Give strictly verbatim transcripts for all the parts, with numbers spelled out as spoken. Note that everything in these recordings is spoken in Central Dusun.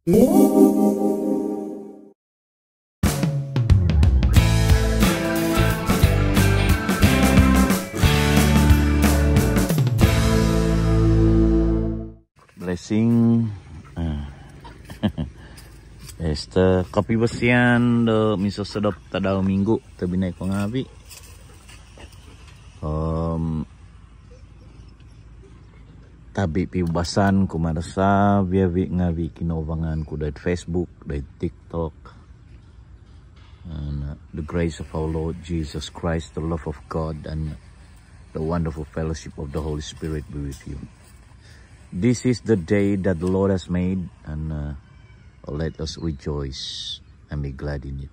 Blessing. Esta kopivosian do minsosodop tadau minggu tobpinai ko ngaavi. Om tabi piubasan kumaa do saviavi ngaavi kinouvangan ku doid Facebook, doid TikTok. And uh, the grace of our Lord Jesus Christ, the love of God, and the wonderful fellowship of the Holy Spirit be with you. This is the day that the Lord has made, and uh, let us rejoice and be glad in it.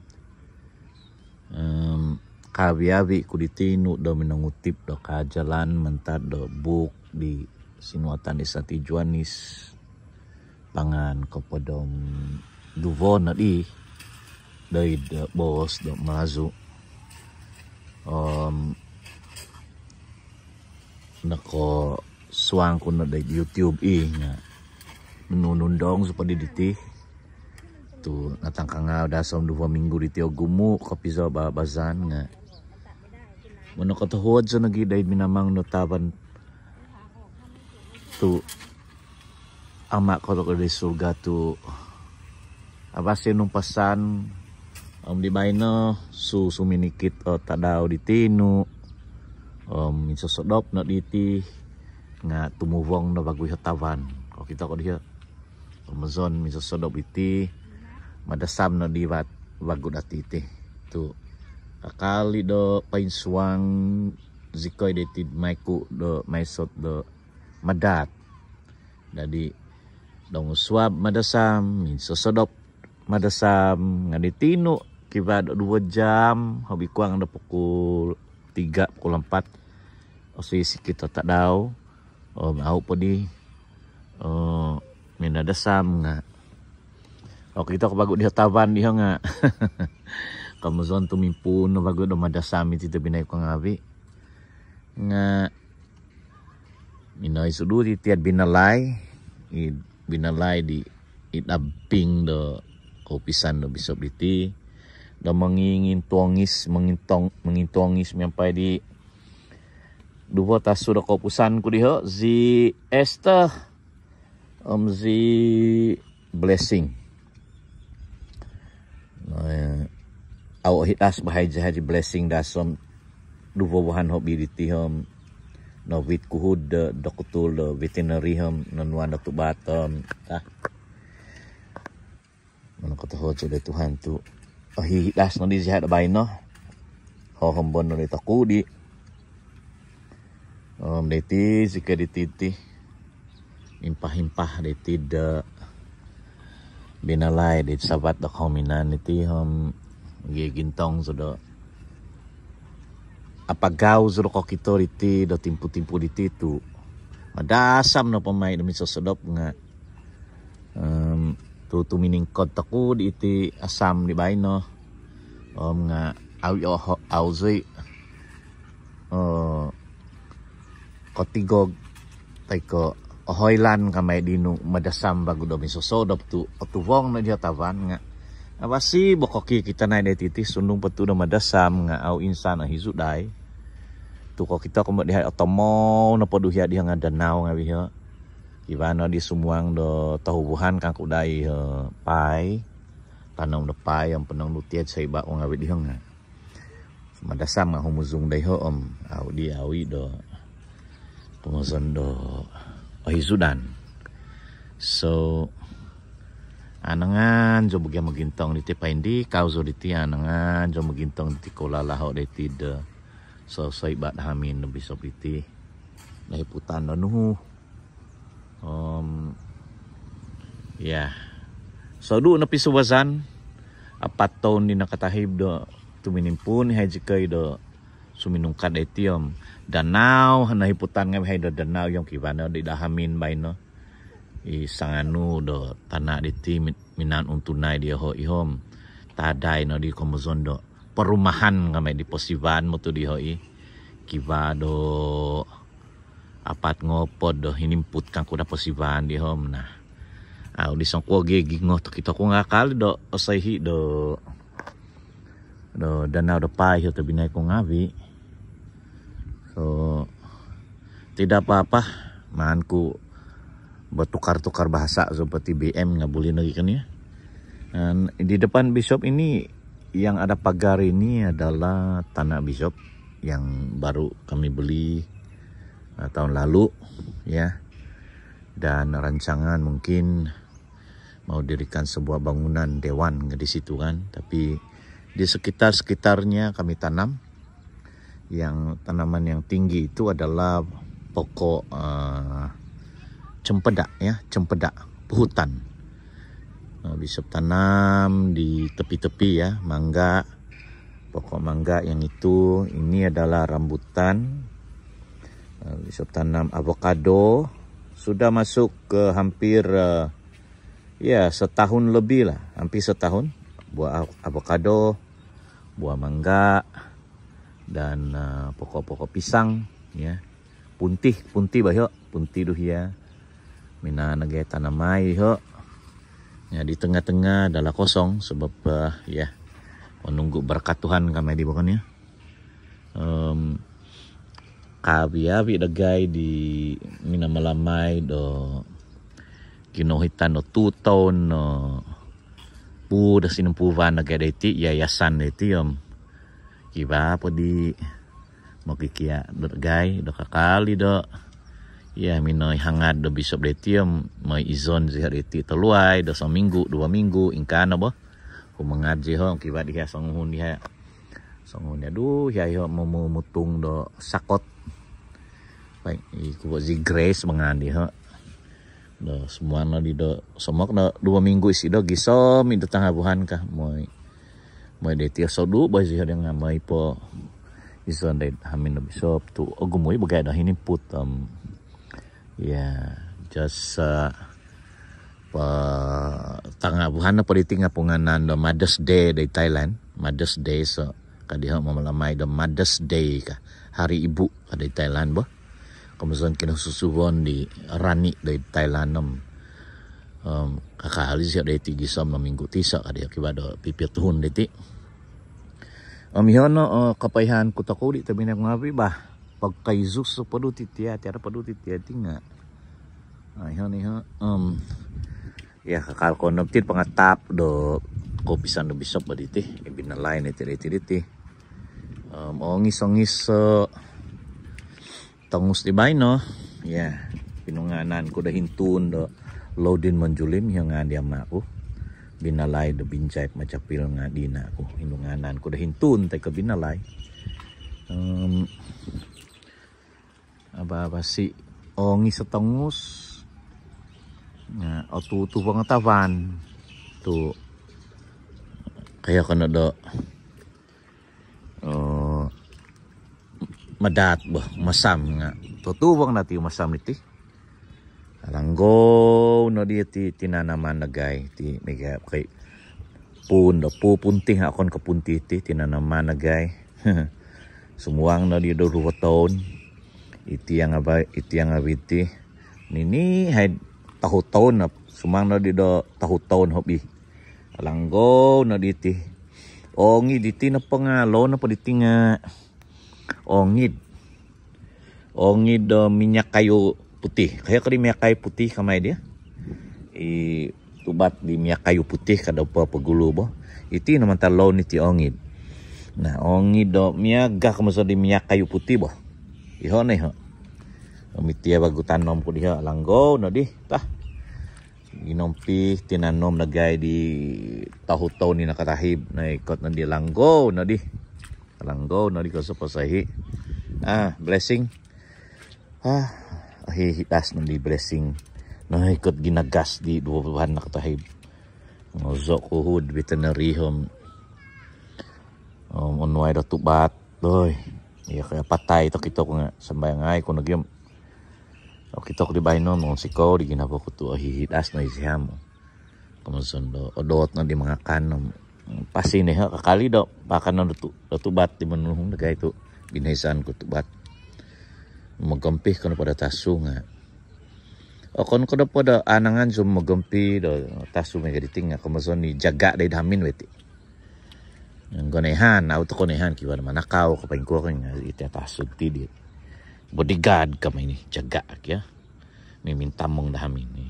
Um, kaavi-avi ku di tinu do minongutip do kaajalan mantad do buuk di sinuatan di Santi Joanis, pangaan kopodom duvo no di doid boos do Malazu. Om nokosuang ku no doid YouTube i nga nunundong supadi diti tu natangkangau dasom duvo minggu diti ogumu kopizo babazan nga monokotohuod so nogi doid minamang no tavan tu Ama ko doid surga tu abasi numpasan om di baino su suminikit o tadau di tinu om minsosodop no diti nga tumuvong no vagu iho tavan. Kokito ko diho komozon minsosodop iti madasam no di vagu dati iti tu kakal i do poinsuang zikoi diti maiku do maisot do madaat. Dadi dongusuab madasam, minsosodop madasam nga di tinu kivaa do duvo jam, hobi kuang do pukul tiga, pukul empat. Osi sikit o tadau om au po di minadasam nga okito ko vagu diho tavan diho nga komozon tumimpuun no vagu do madasam iti tobpinai ko ngaavi. Nga minoi sudu di tiad binalai, i binalai di id abping do koupisan do bisop diti do mongingintuongis, mongintong, mongintuongis miampai di duvo tasu do koupusan ku diho, zi Esther om zi Blessing. Au ohidas bahai zahai zi Blessing dasom duvo vuhan hobi diti om novit kuhud do dokutul do veterinary om nonuan do tubat om ah Mana kotohod sudah Tuhan tu ohidas no di sihat baino. Hohombon no di toku di om diti sika diti ti impah-impah diti do binalai di sabat do kominan diti om gigintong sudah apagau sudah kokito diti do timpu-timpu diti tu madasam no pomai do minsosodop nga Um, tu tuminingkod toku di iti asam di baino om nga au i oho au zoi kotigog toi ko ohoilan kamai dinu madasam vagu do minsosodop tu otuvong no diho tavan nga abasi bo kokikito nai do iti sundung po tu do madasam nga au insan ohizu dai tu kokito ko mo diho otomou nopo duhia diho nga danau ngavi iho. Kivaa no di sumuang do tohubuhan kangku dai iho paai. Tanom do paai om ponong do tiad soiba ku ngavi diho nga madasam nga humuzung dai iho om au di au i do pomozon do ohizudan. So anangan zou bogia mogintong diti paindi kau zou diti anangan zou mogintong diti kolalaho diti do so soiba do hamin do bisop diti. Nahiputan do nuhu. Om ya sodu no pisuvazan apat toun di nakatahib do tuminimpuun ihai zikoi do suminungkad diti om danau nahiputan ngavi ihai do danau iho om kivaa no di do hamin baino i sanganu do tana diti minaan untunai di iho iho om tadai no di komozon do perumahan kamai di posivaan motu di iho i kivaa do apat ngopod do hinimput kangku do posivaan di iho om nah Au di songkuo gi gingo tokito ku nga' kakal do osoihi' do do danau do paai iho tobinai ku ngavi'. So tidak apa-apa, maan ku bertukar-tukar bahasa seperti B M nga' buli nogi kan ya. Dan di depan bishop ini yang ada pagar ini adalah tanah bishop yang baru kami beli uh, tahun lalu ya. Dan rancangan mungkin mau dirikan sebuah bangunan dewan di situ kan, tapi di sekitar-sekitarnya kami tanam. Yang tanaman yang tinggi itu adalah pokok uh, cempedak ya, cempedak, puhutan. Uh, bisa tanam di tepi-tepi ya, mangga, pokok mangga yang itu. Ini adalah rambutan. Uh, bisa tanam avocado. Sudah masuk ke hampir uh, ya, setahun lebih lah, hampir setahun. Buah avocado, buah mangga, dan uh, pokok-pokok pisang ya. Punti, punti bah iho, punti duhia. Minaan nogi tanamai iho. Ya, di tengah-tengah adalah kosong sebab uh, ya, menunggu berkat Tuhan kami di bukan ya. Um, kabi-abi dagai di minamalamai do kinohitan do tu toun no pu do sinumpuvan dagai do iti yayasan do iti om kiba po di mokikia do dagai do kakali do ya minoi hangad do bisop do iti om moi izon sihat do iti toluai do sominggu dua minggu ingkaa no bo. Kumangad siho kiba diha songuhun diha. Songon nia duh ya iho momumutung do sakot. Baik, i kubo zi Grace mangan diho. Do semua no di do somok no dua minggu isi do gisom i do tangah buhan ka moi. Moi de tio sodu boy siho dengan moi po. Iso de hamin do bisop tu ogumui bagai do hini put um, ya just uh, pa tangah buhan po di tinga punganan do Mother's Day di Thailand. Mother's Day so kadiho mamalamai do Mother's Day ka, Hari Ibu ka di Thailand bo. Komozon kinosusuvon di rani di Thailand nom um, kakali siap di ti gisom no minggu tiso kadiho kiba do pipir tuhun di ti. Om iho no uh, kapaihan ku toku di tobinai ngavi bah. Pagkaizus so podu ti tia tiada podu ti tia tinga. Iho ni iho. Um, ya kakal kono ti pangatap do kopisan do bisop bo diti. Binalai ni ti diti diti. Um, ongis-ongis so tongus di baino. Ya, pinunganan ku do hintun do Laudin Manjulim iho ngaan di ama ku. Binalai do binjai macapil ngaan di ina ku. Pinunganan ku do hintun tai ko binalai. Um, Aba-abasi ongis o tongus. Nga otu-utu pangatavan tu kaya kono do oh, madaat bo masam nga tutu bang dati masam iti. Alanggou no di ti tinanaman dagai ti mega kai pun do pu punti akon ko punti ti tinanaman dagai. Sumuang no di do duo toun. Iti yang abai iti yang abiti nini hai tahu toun ap sumuang no di do tahu toun hobi. Alanggou no di ti ongi di ti no pengalo no po di tinga. Ongid. Ongid do minyak kayu putih. Kaya ko di minyak kayu putih kamai dia. I tubat di minyak kayu putih kada upa pagulu bo. Iti no mantad loun iti ongid. Nah, ongid do miaga ko masa di minyak kayu putih bo. Iho no iho. Om iti bagu tanom ku diho langgou no di. Tah. Ginompi tinanom dagai di tahu toun ni nakatahib. Nah, ikot no di langgou no di. Langgou no di ko soposahi. Ah, blessing. Ah, ahi hidas no di blessing. Nah, ikut ginagas di duo buhan nakatahib. Ngozok uhud veterinary home. Um, onuai do tubat. Doi. Iya kaya patai to kito ku nga sambayang ai ku nogi om. Okito ku di baino mongunsikou di ginavo ku tu ahi hidas no isiham. Komozon do odot no di mangakan. Pasi niho kakali do pakan no do tubat di monuhung dagai tu binaisan ku tubat. Mogompih kono pada tasu nga Okon ko do podo anangan zou mogompi do tasu miaga diti nga komozon i jaga doid hamin bo iti. Ngonoihan, au tokou noihan kivaa do manakau ko poingkuo ko nga iti tasu ti di bodyguard kama ini jaga kio. Mimintamong do hamin ni.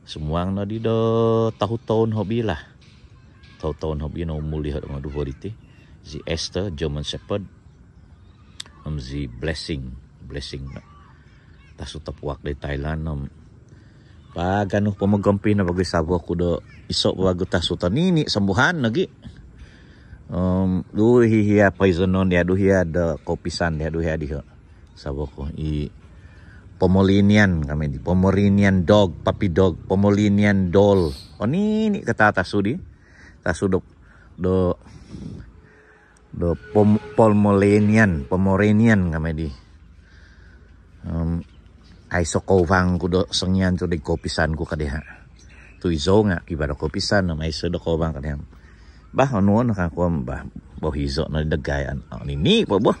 Sumuang nodi do tohu toun hobi lah. Tohu toun hobi no umul diho do ngoduvo diti. Zi Esther, German Shepherd. Om zi Blessing. Blessing no. Tasu topuak di Thailand om. Paganu pomogompi no bagu i savo ku do iso po bagu tasu tonini sombuhan lagi. Om duhia poizonon dia duhia do koupisan dia duhia diho. Savo ku i Pomeranian kami di. Pomeranian dog, puppy dog, Pomeranian doll. Onini kata tasu di. Tasu do do do pom, Pomeranian, Pomeranian kami di. Um, aiso kouvang ku do songian tu di koupisan ku kadiha. Tu izou nga kivaa do koupisan om aiso do kouvang kadiha. Bah, onu no kangku om bah, bohizo no di dagai an. Oh, nini po boh.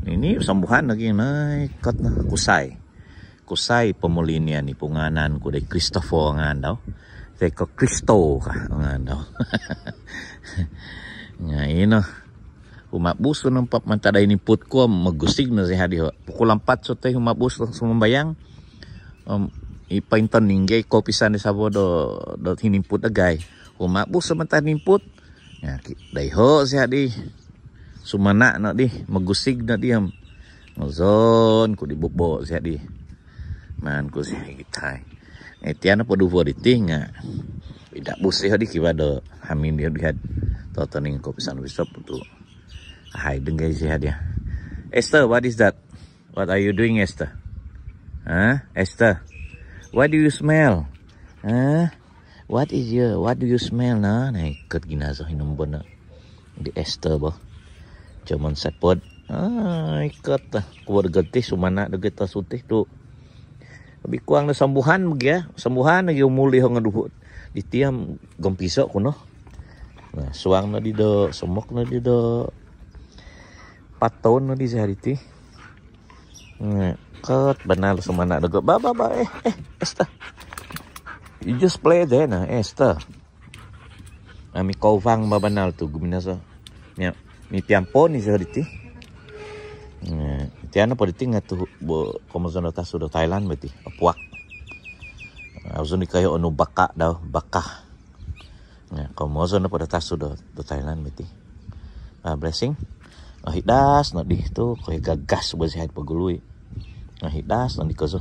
Nini sombuhan lagi naikot no kusai. Kusai Pomeranian ni pungaanan ku dai Christopher ngaan dau. Toi ko Kristo ka ngaan dau. Nga ino. Humabus no pap mantad dai nimput ku om mogusig no zi hadi ho. Pukul ampat so toi humabus no sumambayang. Om i pointon inggai koupisan di savo do do hinimput dagai. Humabus no mantad nimput. Nga ki, daiho zi hadi. Sumana no di, mogusig no di om. Ngozon ku di bobo zi hadi. Maan ku zi hadi gitai. Iti ano po duvo diti nga. Ida busi hadi kivaa do hamin dia dihad. Totoning koupisan bisop tu. Ahai denggai zi hadi. Esther, what is that? What are you doing, Esther? Huh? Esther, what do you smell? Huh? What is your, what do you smell, no? Naikot ginazo hinombo no di Esther bo. German Shepherd. Ah, ikot ah. Kuo do gati sumana do gati sutih tu. Lebih kurang do sombuhan bagi ah. Sombuhan lagi umul diho ngoduvo. Diti om gompiso ku no. Nah, suang no di do, somok no di do. Pat toun no di zi hadi ti. Nah, kot banal sumana do go. Ba, ba, ba, eh, eh, Esther. You just play there na, Esther. Ami kouvang ba banal tu guminazo. Nia, mi piampon ni zi hadi ti. Nah, iti ano po diti nga tu bo komozon do tasu do Thailand bo ti. Apuak. Au zou ni kayo onu baka dau, baka. Nga komozon no po do tasu do do Thailand bo ti. Ah, Blessing. Ohidas no di tu, koi gagas bo zi hadi pogului. Ohidas no di kozo.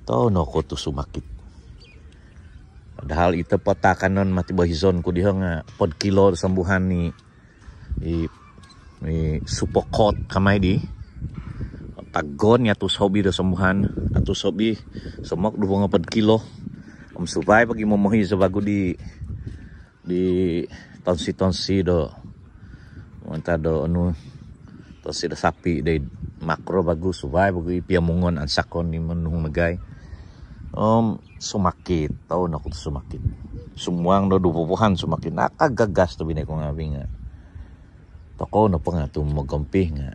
Tou no ko tu sumakit. Padahal ito po takanon mati bohizon ku diho nga pod kilo do sombuhan ni i, i Super Coat kamai di. Tagon i atus hobi do sombuhan, atus hobi somok duvo ngopod kilo. Om suvai bagi momohi so bagu di di tonsi-tonsi do mantad do onu tonsi do sapi di Makro bagu suvai bagu i piamungon ansakon di monuhung nagai. Om sumakit, tou no ku tu sumakit. Sumuang do duvo vuhan sumakit. Nakagagas tu binai ku ngavi nga. Tokou no po nga tu mogompi nga.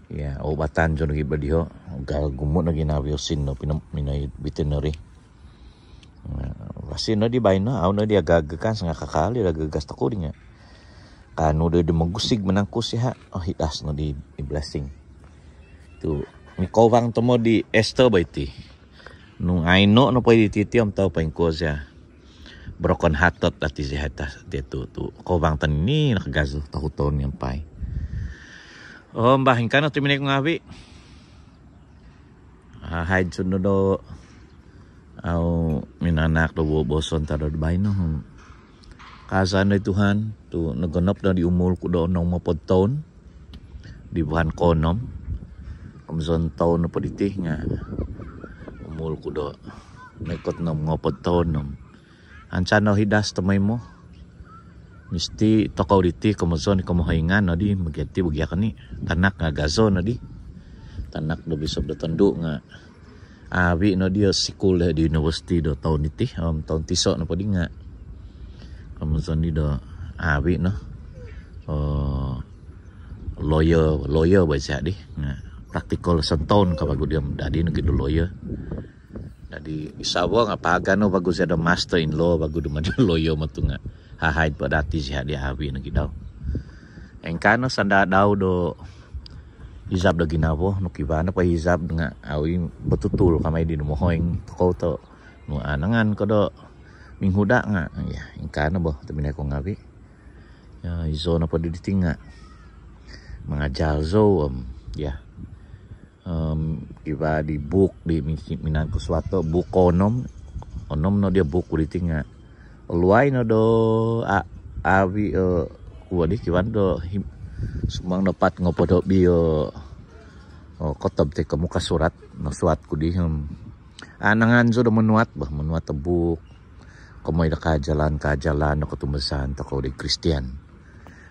Ya, ubatan jo nogi bo diho. Gagumu nogi navi osin no pino minoi veterinary. Nah, vasi no di baino, au no di agaga kan sanga kakal di agagas tokou di nga. Kanu do di mogusig manangkus iha. Ohidas no di, di Blessing. Tu mikouvang tomo di Esther bo iti. Nung aino no po iti ti om tou poingkuo zi a. Broken hearted ati zi hata dia tu tu. Kouvang tonini nakagazo tohu toun miampai. Om bah, ingkaa no tu minoi ku ngavi. Ahai suno do au minanahak do boboson tadau do baino. Kaazaan do Tuhan tu nogonop do di umul ku do onom ngopod toun di vuhan koonom. Komozon toun nopo diti nga umul ku do noikot onom ngopod toun om. Ansan no hidas tomoimo. Misti tokou diti komozon i komohoingan no di mogiati bogiak ni. Tanak nga gazo no di. Tanak do bisop do tondu nga avi no di o sikul di universiti do toun iti om toun tiso nopo di nga komozon di do avi no. Oh, lawyer, lawyer bo zi hadi nga practical santoun ka bagu di om dadi nogi do lawyer. Jadi isavo nga' paagano vagu zia do master in law vagu do mada loyo motu nga' hahaid po dati zia di avi nogi dau. Ingkaa no sanda dau do hizab do ginavo, nu kivaa no po hizab nga' au i botutul kamai di numohoing tokou to nu anangan ko do minghuda nga' ya ingkaa no bo tobinai ko ngavi. Ya, izo no po di diti nga' mangajal zou om ya. Um, kivaa di buuk di minaan ko suato buuk koonom. Onom no dia buuk ku diti nga' oluai no do avi o kuo di kivaa do sumuang do apat ngopod hobi o kotob toi ko muka surat no suat ku di. Um, anangan zou do monuat bo, monuat do buuk komoi do kaajalan-kaajalan do kotumbazaan tokou di Kristian.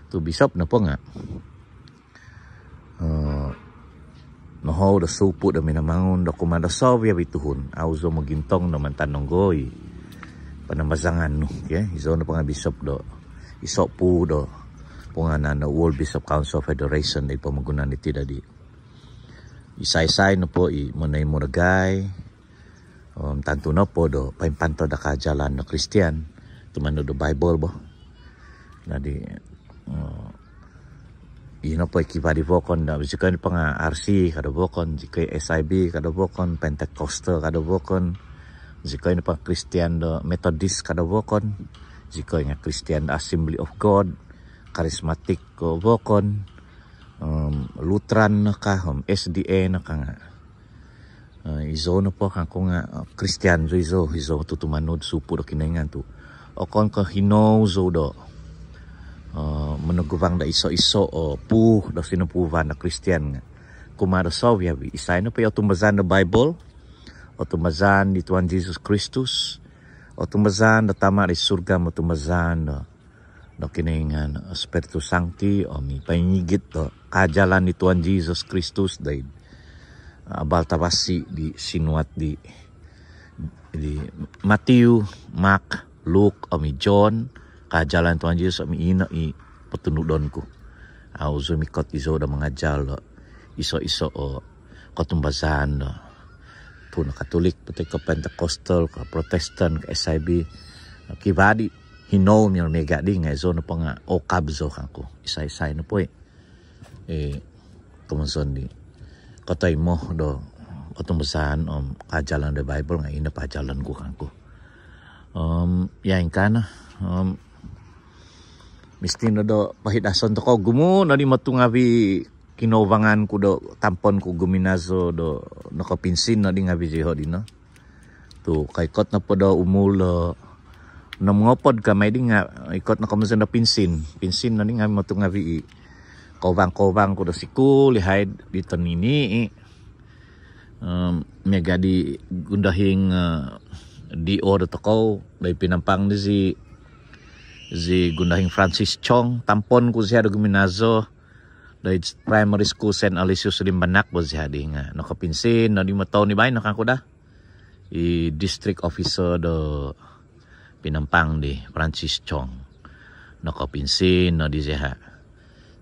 Tu bisop nopo nga' nohou do supu do minamangun do kumaa do soviavi tuhun. Au zou mogintong do mantad nonggo i panambazangan nu. Izo nopo nga' bisop do iso puu do pungaanan do World Bishop Council Federation di pomogunan diti dadi. Isai-isai nopo i monoimo dagai om tantu nopo do poimpantod do kaajalan do Kristian tumanud do Baibol bo. Jadi ino po i kivaa di vokon do zikoi nopo nga' RC ka do vokon, zikoi SIB ka do vokon, Pentecostal ka do vokon, zikoi nopo nga' Kristian do Methodist ka do vokon, zikoi nga' Kristian do Assembly of God, Karismatik ko vokon, um, Lutheran no ka om SDA no ka nga' izou nopo kangku nga' Kristian zou izou, izou tu tumanud supu do Kinoingan tu okon ko hinou zou do monoguvang do iso-iso o puu do sinompuuvan do Kristian nga' kumaa do soviavi. Isai nopo i otumbazaan do Baibol, otumbazaan di Tuhan Jesus Kristus, otumbazaan do Tama' di surga, otumbazaan do do Kinoingan Spiritu Sangti om i poingigit do kaajalan di Tuhan Jesus Kristus doid abal tavasi di sinuat di di Matiu, Mark, Luke om i John. Kaajalan Tuhan Jesus om ino i potunudon ku. Au zou mikot izou do mangajal do iso-iso o kotumbazaan do pun Katolik toi ko Pentecostal ko Protestan ko SIB. Kivaa di hinou miaga di nga' izou nopo nga' okab zou kangku. Isai-isai nopo i komozon di kotoimo do kotumbazaan om kaajalan do Baibol nga' ino paajalan ku kangku. Om ya ingkaa no. Om misti no do pohidason tokou, ogumu' no di motu ngavi' kinouvangan ku do tampon ku guminazo do nokopinsin no di ngavi' ziho' dino. Tu' koikot nopo do umul do onom ngopod kamai di nga' ikot no komozon do pinsin. Pinsin no di ngavi' motu ngavi' i kouvang-kouvang ku do sikul ihaid di tonini' i. Miaga di gundohing D O do tokou doid Pinampang di zi, zi gundohing Francis Chong, tampon ku ziha' do guminazo doid Primary School Saint Aloysius Limbanak bo ziha' di nga' nokopinsin no di motoun i baino kangku daa. I district officer do Pinampang di Francis Chong. Nokopinsin no di ziha'.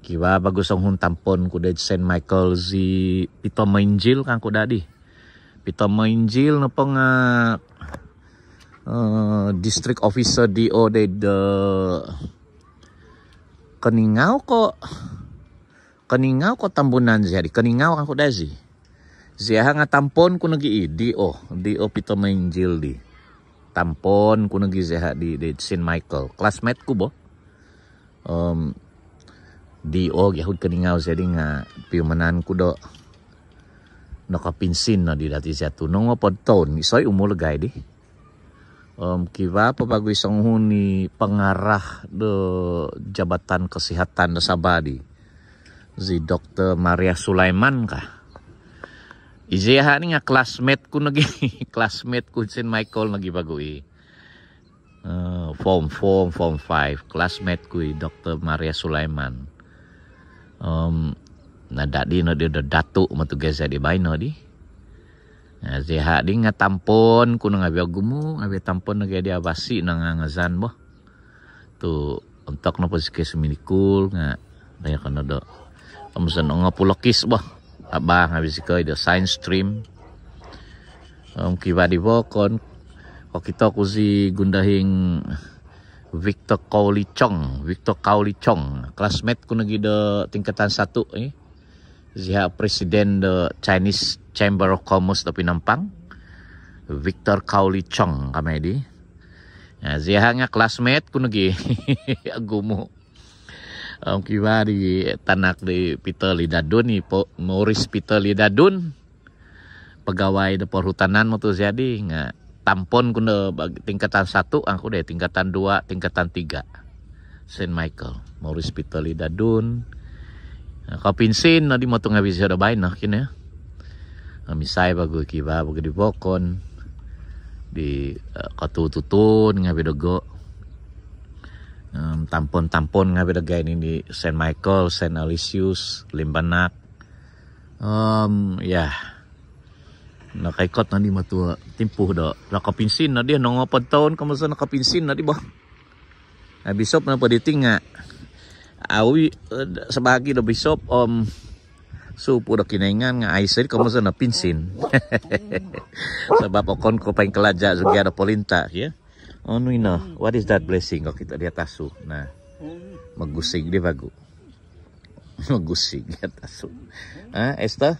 Kivaa bagu songuhun tampon ku doid Saint Michael zi Pito Moinjil kangku daa di. Pito Moinjil nopo nga' district officer D O doid Keningau ko, Keningau ko Tambunan ziha' di. Keningau kangku daa zi. Ziha' nga' tampon ku nogi i D O, D O Pito Moinjil di. Tampon ku nogi ziha' di, di Saint Michael. Classmate ku bo. D O gi ahud Keningau ziha' di nga' piumanan ku do nokopinsin no di dati ziha' tu' nongopod toun. Isai umul gai di. Kivaa po bagu i songuhun i pengarah do Jabatan Kesihatan do Sabah di, zi Doktor Maria Sulaiman ka. I ziha' ni nga' classmate ku nogi, classmate ku Saint Michael nogi bagu i. Form four, form five, classmate ku i Doktor Maria Sulaiman. Nadadi no di do datu' motu gai ziha' di baino di. Ziha' di nga' tampon ku no ngavi' ogumu', ngavi' tampon no gai di avasi' no ngangazan bo. Tu' ontok nopo zikoi suminikul nga' daa kono do komozon ongopulokis bo. Abaa ngavi' zikoi do science stream. Om kiwaa di wokon, kokito ku zi Gundahing Victor Kaulichong, Victor Kaulichong. Classmate ku nogi do tingkatan satu, eh. Ziha presiden do Chinese Chamber of Commerce do Penampang, Victor Kaulichong kamai di. Ya, ziha nga classmate ku nogi. Ogumu. Om kiwaa di tanak di Peter Lidadun, i po Morris Peter Lidadun, pegawai do perhutanan motu ziadi nga tampon ku no bagi tingkatan satu, aku deh tingkatan dua, tingkatan tiga. Saint Michael, Morris Peter Lidadun. Kopinsin no di motu ngawi zioho do baino kino. Misai bagu kiwaa bagu di wokon di, eh, kotututun ngawi dogo. Em, tampon-tampon ngawi dagai ni di Saint Michael, Saint Aloysius, Limbanak. Om, ya. Nakaikot no di motu timpu do nakapinsin no di, nongopod toun komozo nakapinsin no di bo. Ah, bisop nopo diti nga awi, eh, sabagi do bisop, om, supu do Kinoingan nga aiso di komozo no pinsin. Sabab okon ko paingkalaja zou gia do polinta, ya. Onu ino, what is that blessing kokito di atas tu? Nah, magusig di bagu. Magusig di atas tu. Ha, Esther?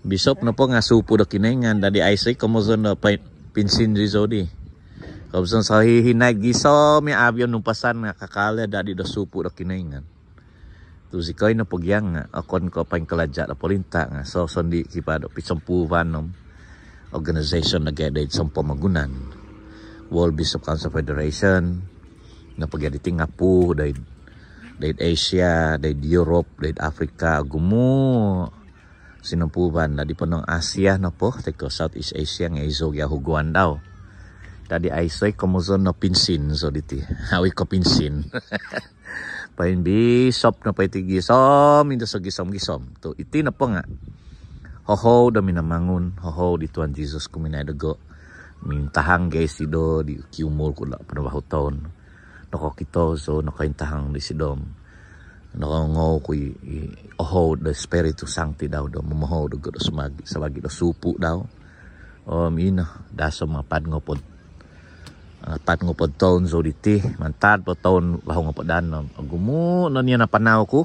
Bisop nopo nga supu do Kinoingan, dadi aiso i komozo no pai-, pinsin zou di. Komozo sahihinai gisom i awi o numpasan nga kakal i dadi do supu do Kinoingan. Tu zikoi nopo gia nga okon ko paingkalaja do polinta nga sosondii kiwaa do pisompuuvan om organization dagai doid sompomogunan. World Bishop Council Federation nopo gia diti nga apu doid, doid Asia, doid Europe, doid Africa, ogumu sinompuuvan. Dadi ponong Asia nopo toi ko Southeast Asia nga izou gia huguan dau. Dadi aiso i komozo no pinsin zou diti. Awi kopinsin. Pain bisop nopo iti gisom, indo sogisom-gisom. Tu iti nopo nga hohou do Minamangun, hohou di Tuhan Jesus kuminai dogo. Mintahang gia isido di kiumul ku do lapan nohopod toun. Nokokito zou, nokointahang disido. Nokongou ku i, i hohou do Spiritu Sangti dau do momohou dogo do sabagi, sabagi do supu dau. Om ino, daso om apat ngopod, apat ngopod toun zou diti, mantad po toun vahu ngopod anom. Ogumu no nia napanau ku.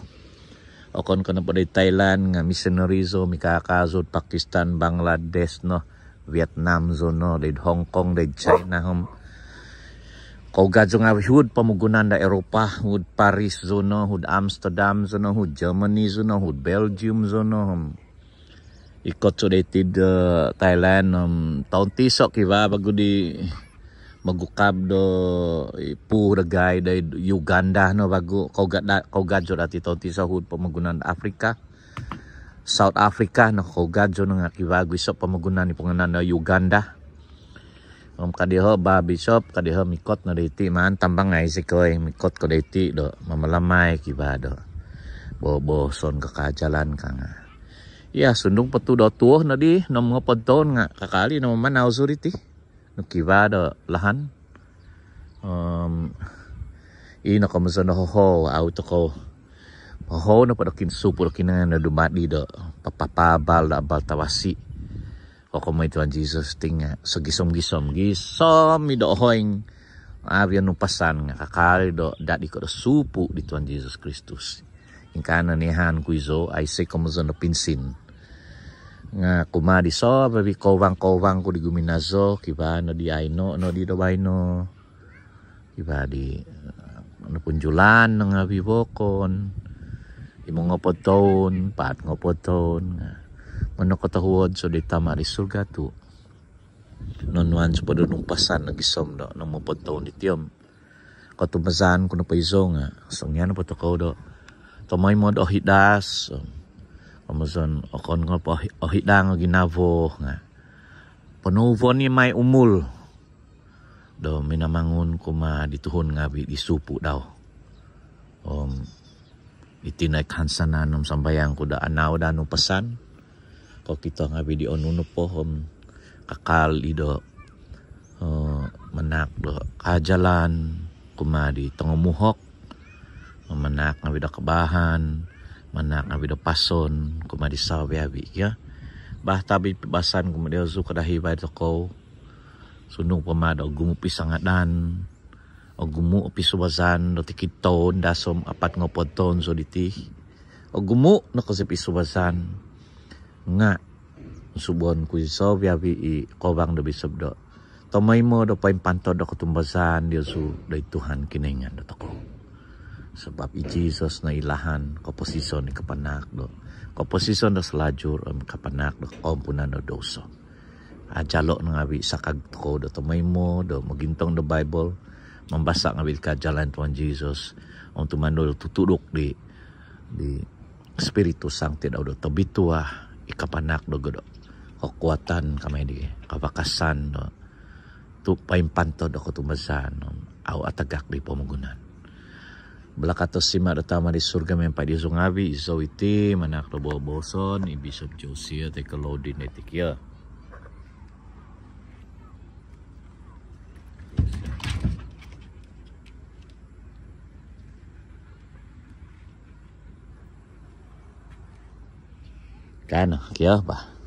Okon ko nopo doid Thailand nga missionary zou, mikaaka zou Pakistan, Bangladesh no, Vietnam zou no, doid Hong Kong, doid China om. Kougad zou ngawi hu'd pomogunan do Eropah, hu'd Paris zou no, hu'd Amsterdam zou no, hu'd Germany zou no, hu'd Belgium zou no om. Ikot zou doiti do Thailand om toun tiso kiwaa bagu di mogukab do ipu dagai doid Uganda no bagu. Kougad da-, kougad zou dati toun tiso hu'd pomogunan do Afrika. South Africa no kougad zou no nga kiwaa bagu iso pomogunan i ponganan do Uganda. Om ka diho, ba bisop, ka diho mikot no doiti maan tambangai zikoi, mikot ko doiti do mamalamai kiwaa do boboson kakaajalan ka nga. Ya, sundung po tu do tuo no di onom ngopod toun nga kakal i no mamanau zou diti. Nokiwaa do lahan. Om ino komozo no hohou, au tokou. Hohou nopo do kin-, supu do Kinoingan do dumadi do papaabal do abal tawasi. Kokomoi Tuhan Jesus ti nga sogisom-gisom, gisom i do ohoing avi o numpasan nga kakal i do dadi ko do supu di Tuhan Jesus Kristus. Ingkaa no nihan ku izou, aiso i komozon do pinsin. Nga kumaa di sovavi kouvang-kouvang ku di guminazo, kivaa no di aino no di do baino. Kivaa di, eh, nopunjulan no ngavi vokon. Himo ngopod toun, apat ngopod toun, nga monokotohuod so di Tama di surga tu nonuan so po do numpasan do gisom do onom ngopod toun diti om kotumbazaan ku nopo izou nga songian nopo tokou do tomoimo do ohidas, om komozon okon ko po ohi-, ohidang o ginavo nga ponouvon i mai umul do Minamangun kumaa di tuhun ngavi di supu dau. Om iti no i kahansanan om sambayang ku do anau do numpasan. Kokito ngavi di onu nopo om kakal i do, eh, manahak do kaajalan kumaa di tongomuhok, manahak ngavi do kabaahan, manahak ngavi do pason kumaa di savi-avi, kio. Bah, tabi pibasan ku madi ozu kada hibai tokou. Sundung pama do ogumu pisangadan, ogumu pisubazan do tikid toun dasom apat ngopod toun so diti. Ogumu no kosi pisubazan. Nga' subon ku iso biabi i kobang do bisop do tomoimo do poimpantod do kotumbazan diozu do i Tuhan Kinoingan do tokou. Sabab i Jesus no ilahan koposizon i kapanahak do koposizon do salajur om kapanahak do koompunan do douso. Ajalo' no ngabi sakag tokou do tomoimo do mogintong do Bible, mambasa' ngabi ka jalan Tuhan Jesus om tumanud do tutuduk di di Spiritu Sangti dau do tobitua i kapanahak do godo kokuatan kamai di kabakasan do tu poimpantod do kotumbazan om au atagak di pomogunan. Balakatos sima' do Tama di surga miampai diozu ngabi, iso iti manahak do boboson i Bishop Josiah toi ko Lodin iti kio. Kano kio bah.